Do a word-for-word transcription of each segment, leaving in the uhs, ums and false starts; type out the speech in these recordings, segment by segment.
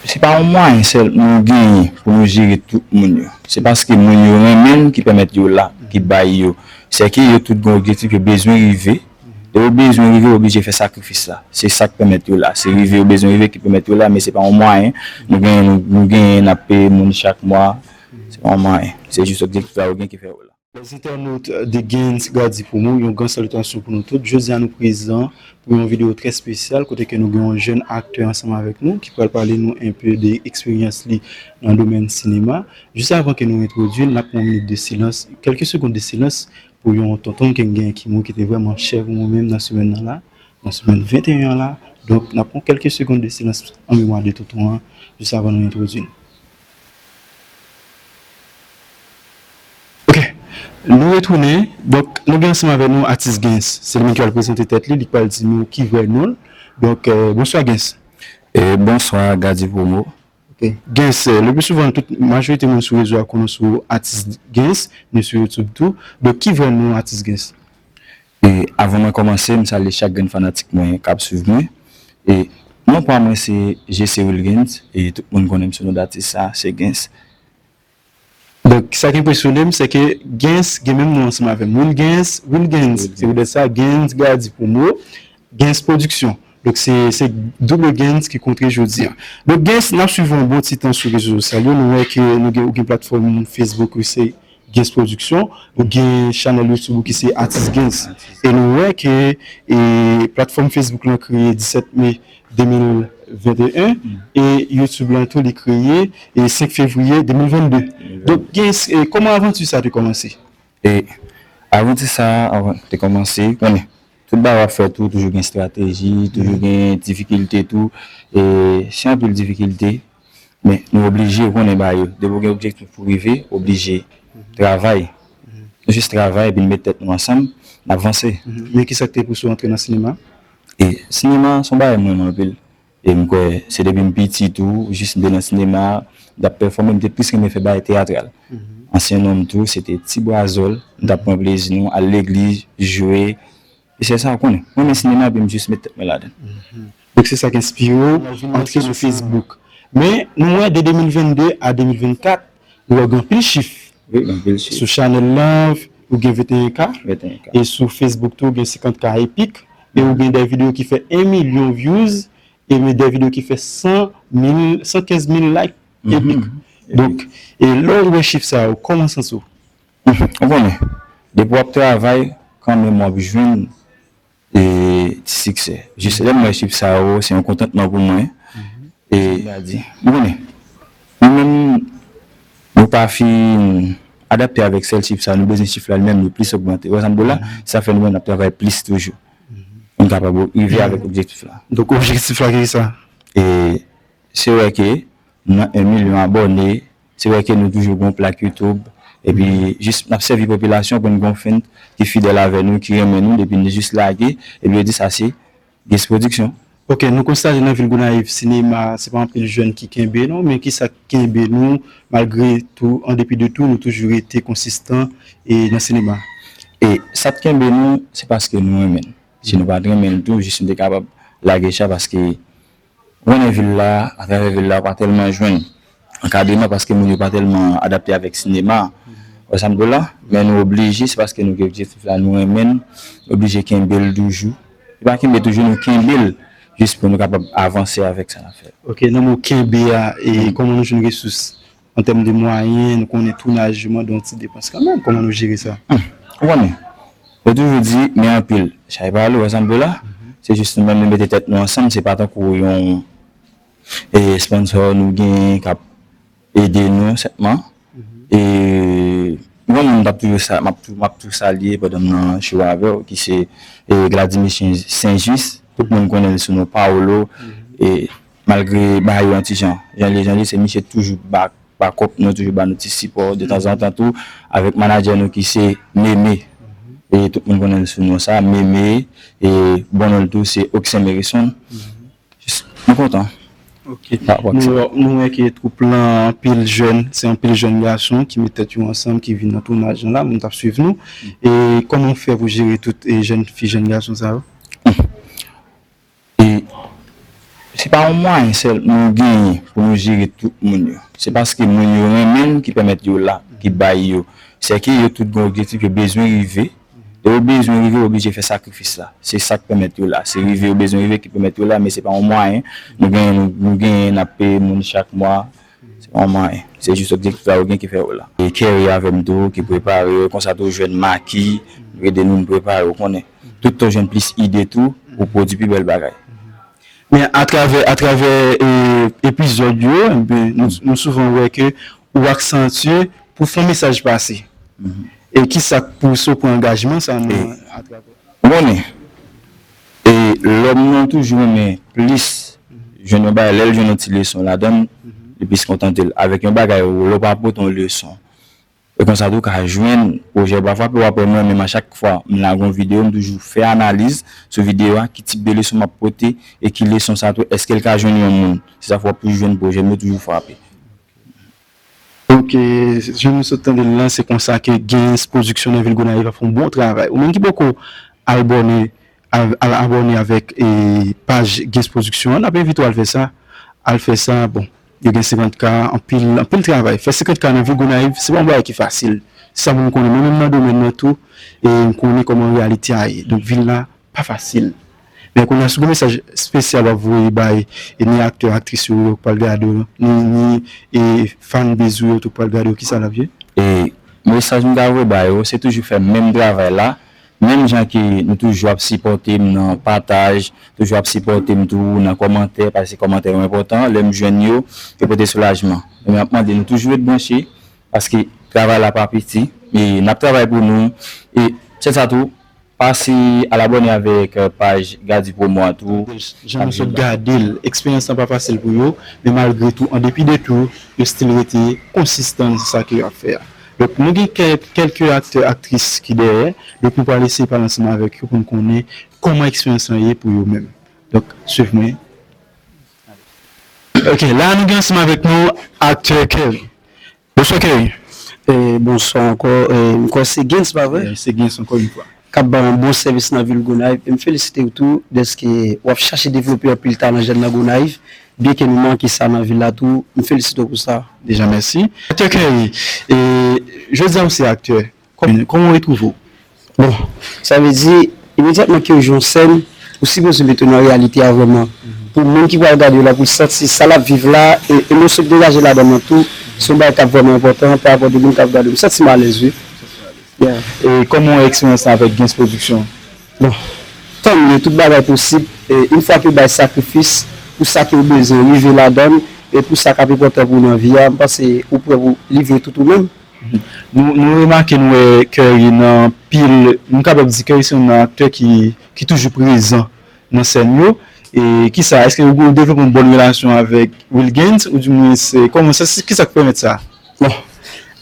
Se pa yon mwayen sèl nou genyen pou nou jere tout moun yo. Se paske moun yo renmen n ki pèmèt yo la, ki bay yo. Sèke yo tout gen objektif yo bezwen rive. Lè yo bezwen rive, yo oblije fè sakrifis la. Se sa k pèmèt yo la. Se rive yo bezwen rive ki pèmèt yo la, men se pa yon mwayen. Nou genyen, nou, nou genyen, n ap peye moun chak mwa. Se pa yon mwayen. Se jis objektif la yo gen ki fè yo la. Les internautes de Gains Gadi Promo, yon gran salitasyon pou nou tout. Jodi a nou prezan pou yon videyo trè espesyal kote ke nou gen yon jèn aktè ansanm avèk nou ki pral pale nou enpe de eksperyans li nan domèn sinema. Jis avan ke nou entwodui l, n ap pran yon minit de silans, kèlke segonn de silans pou yon tonton ke m gen ki mouri ki te vrèman chè pou mwen menm nan semèn nan la, nan semèn venteyen an la. Donk, n ap pran kèlke segonn de silans an memwa de tonton an jis avan nou entwodui l. Ok, nou retounen. Donk, nou gen ansanm avèk nou atis Gains. Se li menm ki pral prezante tèt li, li pral di nou ki vrè non l. Donk, euh, bonswa Gains. E bonswa Gadi Promo. Ok. Gains, euh, le pli souvan, tout, majorite moun sou rezo a konnen w sou atis Gains, men sou YouTube tou. Donk, ki vrè non atis Gains? E avan mwen kòmanse, m salye chak grenn fanatik mwen k ap swiv mwen. E non pa mwen se G C Wilgens, e tout moun konnen m sou non d atis sa, se Gains. Donk, sa k enpresyonnen m, se ke Gains gen menm non ansanm avè m. Wilgens, Wilgens, se poutèt sa, Gains Gadi Promo, Gains Production. Donk, se, se double Gains ki kontre jodi a. Donk, Gains, n ap swiv ou yon bon ti tan sou rezo sosyal yo. Nou wè ke nou gen, ou gen platfòm Facebook ou se Gains Production, ou gen chanèl YouTube ou ki se Atis Gains. E nou wè ke, e, platfòm Facebook lan kreye disèt me de mil venteyen, e YouTube lan tou li kreye, e, senk fevriye de mil vennde. Donk, Gains, e, kòman avanti sa te kòmanse? E avanti sa a te kòmanse, konnen, tout bagay w ap fè tou, toujou gen estrateji, toujou gen difikilte tou. E se anpil difikilte, men nou oblije, ou konnen bagay yo. Depi w gen objektif pou rive, w oblije travay. Nou jis travay, epi n met tèt nou ansanm, n ap vanse. Men kisa k te pouse w antre nan sinema? E sinema se yon bagay m renmen anpil. E m kwè se depi m piti tou, jis m te nan sinema, m t ap pèfòme, m te plis renmen fè bagay teyatral. Ansyen non m tou, se te Ti Brazòl, m t ap pran plezi nou, al legliz, jwe. E se sa, ou konnen. Mwen renmen sinema, epi m jis met tèt mwen ladan l. Donk se sa k enspire w antre sou Facebook. Men nou wè de de mil vennde a de mil vennkat, nou wè gen anpil chif. Wi, gen anpil chif. Sou chanèl lan, ou gen venteyen ka. Venteyen ka. E sou Facebook tou, ou gen senkant ka epik. E ou gen de videyo ki fè en milyon views. E men de videyo ki fè san mil, san kenz mil like epik. Donk, e lè w wè chif sa yo, kòman w santi w? Ou konnen, depi w ap travay, kanmenm w ap jwenn, e, ti siksè. Jis lè m wè chif sa yo, se yon kontantman pou mwen. E, ou konnen, nou menm, nou pa fin adapte avèk sèl chif sa, nou bezwen chif la li menm li plis ogmante. Ou wè sa m di w la? Sa fè nou menm n ap travay plis toujou. Pou n kapab rive avèk objektif la. Donk, objektif la, ki sa? E se vre ke nan en milyon abòne, se vre ke nou toujou gen yon plak YouTube, epi jis n ap sèvi popilasyon pou n gen yon fan ki fidèl avè nou, ki renmen nou, depi nou jis lage, epi yo di sa se Gains Production. Ok, nou konstate nan vil Gonayiv, sinema, se pa anpil jèn ki kenbe, non, men ki sa k kenbe nou, malgre tou, an depi de tou, nou toujou rete konsistan e nan sinema? E sa k kenbe nou, se paske nou renmen l. Si nou pa t renmen l tou, jis nou te kapab lage cha, paske ou konnen vil la, atravè vil la, ou pa tèlman jwenn ankadreman paske moun yo pa tèlman adapte avèk sinema. Ou wè sa m di w la? Men nou oblije, se paske nou gen objektif la, nou renmen l, nou oblije kenbe l toujou. Se pa kenbe toujou, nou kenbe l jis pou nou kapab avanse avèk sa n ap fè. Ok, nan mo kenbe a, e kòman nou jwenn resous an tèm de mwayen? Nou konnen tounaj yo mande yon ti depans kanmenm. Kòman nou jere sa? Ou konnen, yo toujou di, men anpil chay pa lou, wè sa m di w la? Se jis nou menm nou mete tèt nou ansanm, se pa tankou yon, e, sponsor nou gen k ap ede nou sèlman. E yon moun m t ap toujou sa, m ap tou, m ap tou salye pandan m nan show avè w, ki se, e, Gladimir Saint-Juste. Tout moun konnen l sou non Paolo. E malgre bagay yo yon ti jan, jan li ye, jan li ye, se misye toujou ba, bakòp nou, toujou ba nou ti sipò. De tanzantan tou, avèk manadjè nou ki se Meme. E tout moun konnen l sou non sa, Meme, e bon non l tou se Oxen Merison. Jis, nou kontan. Ok. Pa rapò ak sa. Nou, nou wè ke twoup lan, anpil jèn, se anpil jèn gason ki met tèt yo ansanm, ki vin nan tounaj lan la, moun t ap swiv nou. E kòman w fè pou jere tout, e, jèn fi, jèn gason sa yo? E Se pa yon mwayen sèl nou genyen pou nou jere tout moun yo. Se paske moun yo renmen n ki pèmèt yo la, ki bay yo. Sèke yo tout gen objektif yo bezwen rive. Lè yo bezwen rive, yo oblije fè sakrifis la. Se sa k pèmèt yo la. Se rive yo bezwen rive ki pèmèt yo la, men se pa yon mwayen. Nou genyen, nou, nou genyen, n ap peye moun chak mwa. Se pa yon mwayen. Se jis objektif la yo gen ki fè yo la. E Kerry avè m tou, ki prepare yo. Konsa tou, ou jwenn Maki, rede nou, nou prepare, ou konnen. Tout tan ou jwenn plis ide tou, ou pwodui pi bèl bagay. Men atravè, atravè e, epizòd yo, enben, nou, nou souvan wè ke ou aksantye pou fè yon mesaj pase. E ki sa k pouse w pran angajman sa nan atravè? Ou konnen, e, lòm nan toujou renmen plis jwenn yon bagay, lè l jwenn yon ti leson ladan l, li plis kontante l. Avèk yon bagay, lè w pa pote yon leson, e konsa tou w ka jwenn pwojè w pa frape, w ap wè mwen menm a chak fwa m lage yon videyo, m toujou fè analiz sou videyo a, ki tip de leson m ap pote, e ki leson sa tou, èske l ka jwenn yon moun. Se sa fè w ap toujou jwenn pwojè m yo toujou frape. Ok, jan nou sot tande l lan, se konsa ke Gens Production nan vil Gonayiv ap fè yon bon travay. Ou menm ki poko abòne, al abòne avèk e, paj Gens Production an, n ap envite w al fè sa. Al fè sa, bon, yo gen senkant K, anpil, anpil travay. Fè senkant K nan vil Gonayiv, se pa yon bagay ki fasil. Se sa moun konnen. Mwen menm nan domèn nan tou, e m konnen kòman reyalite a ye. Donk vil la, pa fasil. Men kounye a, si w gen mesaj espesyal w ap voye bay e ni aktè, aktris yo yo k pral gade w, ni, ni e fanbase ou yo tou k pral gade w, kisa l ap ye? E mesaj m ta voye ba yo, se toujou fè menm travay la, menm jan ke nou toujou ap sipòte m nan pataj, toujou ap sipòte m tou nan kòmantè, paske kòmantè yo enpòtan, lè m jwenn yo, yo pote soulajman. Men m ap mande nou toujou ret branche, paske travay la pa piti, e n ap travay pou nou, e se sa tou, pase al abòne avèk paj Gady Promo a tou. Jan nou sot gade l, eksperyans lan pa fasil pou yo, men malgre tou, an depi de tou, yo still rete konsistan nan sa ke yo ap fè a. Donk, nou gen kèk, kèlke aktè, aktris ki dèyè, donk nou pral eseye pale ansanm avèk yo pou n konnen kòman eksperyans lan ye pou yo menm. Donk, swiv mwen. Ok, la nou gen ansanm avèk nou aktè Kerry. Bonswa Kerry. E, bonswa ankò. E, m kwè se Gens, pa vre? E, se Gens ankò yon fwa. K ap ba yon bon sèvis nan vil Gonayiv. E m felisite w tou dèske w ap chache devlope anpil talan jèn nan Gonayiv. Byenke nou manke sa nan vil la tou, m felisite w pou sa. Deja mèsi. Aktè Kerry, e, jodi a ou se aktè. Kòman, kòman w retwouve w? Bon, sa vle di, imedyatman ke w jwe yon sèn, ou sipoze mete w nan reyalite a vrèman. Pou moun ki pral gade w la, pou l santi sa l ap viv la, e emosyon k degaje ladan l lan tou, se yon bagay k ap vrèman enpòtan pa rapò de moun k ap gade w. M santi m alèz, wi. Yeah. E kòman w wè eksperyans lan avèk Gens Production? Bon, tanmye, tout bagay posib. E yon fwa ke w bay sakrifis pou sa ke w bezwen rive ladan l, e pou sa k ap enpòtan pou w nan vi a, m panse ou prè pou w livre tout ou menm. Nou, nou remake nou wè Kerry nan pil, nou kapab di Kerry se youn nan aktè ki, ki toujou prezan nan sèn yo. E kisa, èske ou, ou devlope yon bòn relasyon avèk Wilgens, oudimwens, kòman sa, kisa k pèmèt sa? Bon,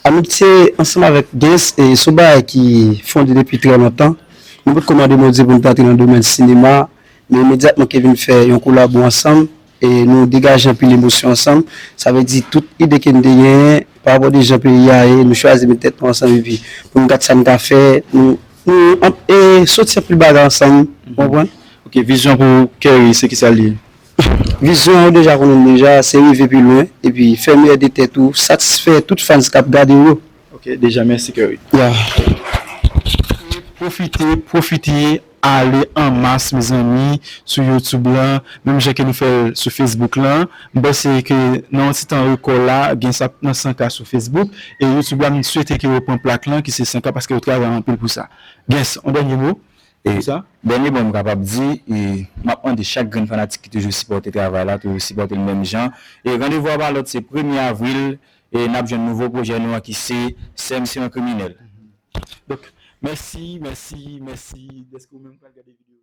amitye ansanm avèk Gens, e, se yon bagay ki fonde depi trè lontan. Nou potko mande Bondye pou n te antre nan domèn sinema, men imedyatman ke vin fè yon kolabo ansanm, e nou degaje anpil emosyon ansanm. Sa vle di tout ide ke n te genyen pa rapò de jan peyi a ye, nou chwazi met tèt nou ansanm epi pou n gad sa n ka fè, nou, nou an- e soti anpil bagay ansanm, ou konprann? Ok, vizyon pou Kerry, se kisa l ye? Vizyon an, ou deja konnen l deja, se rive pi lwen, epi fè meyè de tèt ou, satisfè tout fans k ap gade w yo. Ok, deja, mèsi Kerry. Yeah. Pwofite, pwofite, ale an mas, mezanmi, sou YouTube lan, menm jan ke nou fè l sou Facebook lan. M panse ke nan yon ti tan rekò la, Gens ap nan san K sou Facebook, e YouTube la, m swete ke yo pran plak lan, ki se san K, paske yo travay anpil pou sa. Gens, yon dènye mo pou sa? Dènye mo m kapab di, e, m ap mande chak grenn fanatik ki toujou sipòte travay la, toujou sipòte l menm jan. E randevou a pa lòt, se premye avril, e n ap jwenn nouvo pwojè nou an ki se Sè m se yon kriminèl. Donk, mèsi, mèsi, mèsi dèske ou menm pral gade videyo.